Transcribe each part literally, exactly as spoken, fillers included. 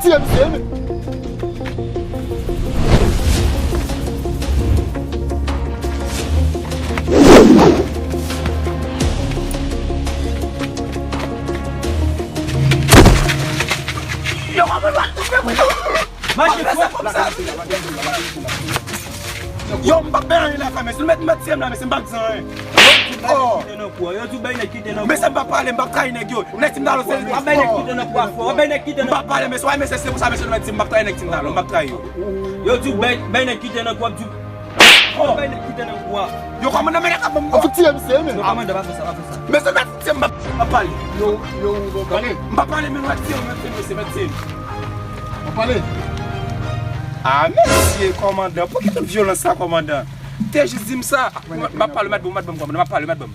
Tiye misye, men. Yo, kòman w ap touche mwen? Mache fò. Yo, m p ap bay anyen la, mesye. Mèt, mèt tiye m la, mesye, m p ap di anyen. Oh. Yo di w bay nèg kite nan kou. Mesye, m p ap pale, m p ap trayi nèg yo. Nèg Team Dalo se. W ap bay nèg kite nan kou a fò. W ap bay nèg kite nan kou. M p ap pale, mesye. Wè, mesye, se pou sa, mesye, nou mèt di m p ap trayi nèg Team Dalo, m p ap trayi yo. Yo di w bay, bay nèg kite nan kou, w ap di w bay nèg kite nan kou a. Yo, kòmandan, men nèg ap ban m. Ou fouti tiye misye, men. Non, kòmandan, pa fè sa, pa fè sa. Mesye, mèt fouti tiye m, m p ap, m p ap pale. Yo, yo, yo, pale. M p ap pale, men mèt tiye m, mèt tiye m, mesye, mèt tiye m. Ou pale. Ah, mesye, kòmandan, poukisa tout vyolans sa, kòmandan? Te jis di m sa. M ap pale, mèt ban m, mèt ban m, kòmandan, m ap pale, mèt ban m.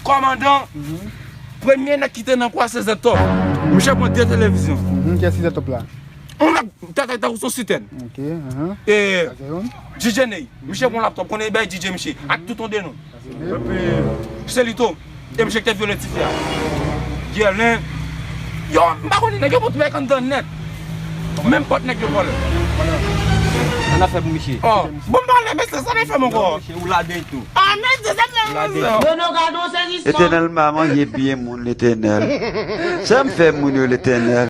Kòmandan, premye nèg ki te nan kou a se Zètòp. Misye pran de televizyon. Mhm, kiyès ki Zètòp la? On nèg tèt tankou son sitèn. Ok, ahan. E, sa se youn. D J Ney. Misye pran laptòp, konnen bay D J misye. Ak tout on de nou. Epi, se li tou. E misye ki te vyole tifi a. Dyèlen. Yo, m pa konnen nèg yo pran tout bagay anndan nèt. Menm pòt nèg yo vòlè. Ann ap fè pou misye. Oh, bon, m pale, mesye, sa n ap fè m ankò. Misye, ou lade tou. Ah, mesye, sa n ap fè m ankò. Letènèl, m a manje byen moun, Letènèl. Sa m fè moun yo, Letènèl?